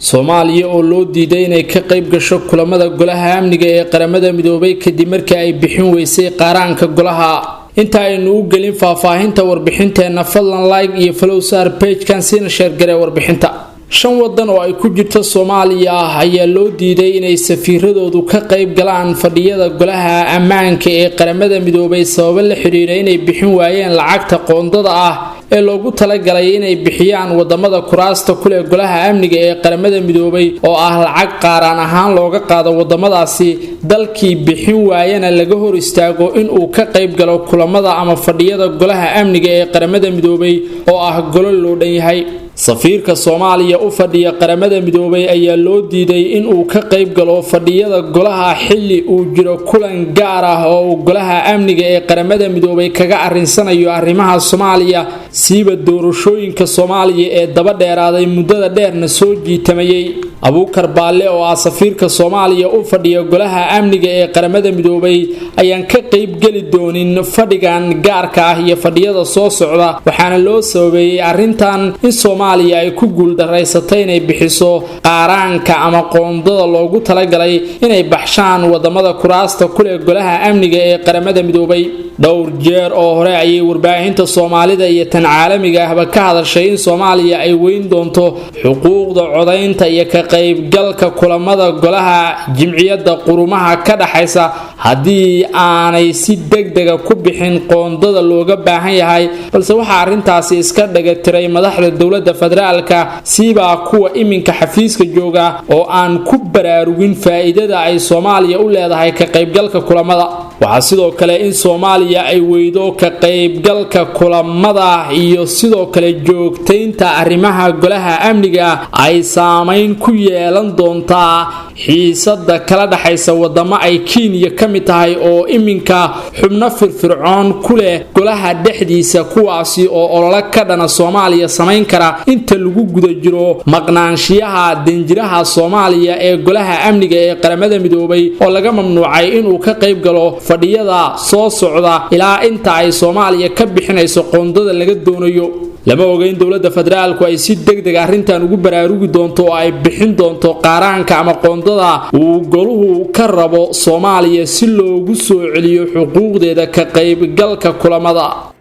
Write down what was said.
Soomaaliya oo loo diiday inay ka qayb gasho kulamada Golaha Amniga ee Qaramada Midoobay kadib markii ay bixin weysay qaaraanka golaha. Inta aynu u gelin faahfaahinta warbixinteenna, fadlan like iyo follow saar page-kan, siina share garee warbixinta. Shan wadan oo ay ku jirto Soomaaliya ayaa loo diiday inay safiiradoodu ka qayb galaan fadhiyada Golaha Ammaanka ee Qaramada Midoobay, sababo la xiriira inay bixin waayeen lacagta qoondada ah ee loogu talagalay inay bixiyaan wadamada kuraasta kuleh Golaha Amniga ee Qaramada Midoobay, oo ah lacag qaaraan ahaan looga qaado wadamadaasi. Dalkii bixin waayana laga hor istaago inuu ka qayb galo kulamada ama fadhiyada Golaha Amniga ee Qaramada Midoobay, oo ah golo loo dhan yahay. Safiirka Soomaaliya u fadhiya Qaramada Midoobay ayaa loo diiday inuu ka qayb galo fadhiyada golaha xilli uu jiro kulan gaar ah oo uu Golaha Amniga ee Qaramada Midoobay kaga arrinsanayo arrimaha Soomaaliya, siiba doorashooyinka Soomaaliya ee daba dheeraaday, muddada dheerna soo jiitamayay. Abuukar Baalle oo ah safiirka Soomaaliya u fadhiya Golaha Amniga ee Qaramada Midoobay ayaan ka qayb geli doonin fadhigan gaarka ah iyo fadhiyada soo socda, waxaana loo sababeeyey arrintan in Soomaaliya ay ku guuldaraysatay inay bixiso qaaraanka ama qoondada loogu talagalay inay baxshaan wadamada kuraasta kuleh Golaha Amniga ee Qaramada Midoobay. Dhowr jeer oo hore ayay warbaahinta Soomaalida iyo tan caalamiga ahba ka hadashay in Soomaaliya ay weyn doonto xuquuqda codaynta iyo ka qaybgalka kulamada golaha Jimciyadda Qurumaha ka dhaxaysa haddii aanay si degdega ku bixin qoondada looga baahan yahay, balse waxaa arrintaasi iska dhagatiray madaxda dowladda federaalka, siibaa kuwa iminka xafiiska jooga, oo aan ku baraarugin faa'iidada ay Soomaaliya u leedahay ka qaybgalka kulamada. Waxaa sidoo kale in Soomaaliya ay weydo ka qaybgalka kulamada iyo sidoo kale joogtaynta arrimaha Golaha Amniga ay saameyn ku yeelan doontaa xiisada kala dhexaysa wadamo ay Kenya ka mid tahay, oo iminka xubno firfircoon ku leh golaha dhexdiisa, kuwaasi oo olole ka dhana Soomaaliya samayn kara inta lagu guda jiro maqnaanshiyaha danjiraha Soomaaliya ee Golaha Amniga ee Qaramada Midoobay, oo laga mamnuucay inuu ka qayb galo fadhiyada soo socda ilaa inta ay Soomaaliya ka bixinayso qoondada laga doonayo. Lama oga in dowladda federaalku ay si degdeg arrintan ugu baraarugi doonto oo ay bixin doonto qaaraanka ama qoondada uu goluhu ka rabo Soomaaliya si loogu soo celiyo xuquuqdeeda ka qaybgalka kulamada.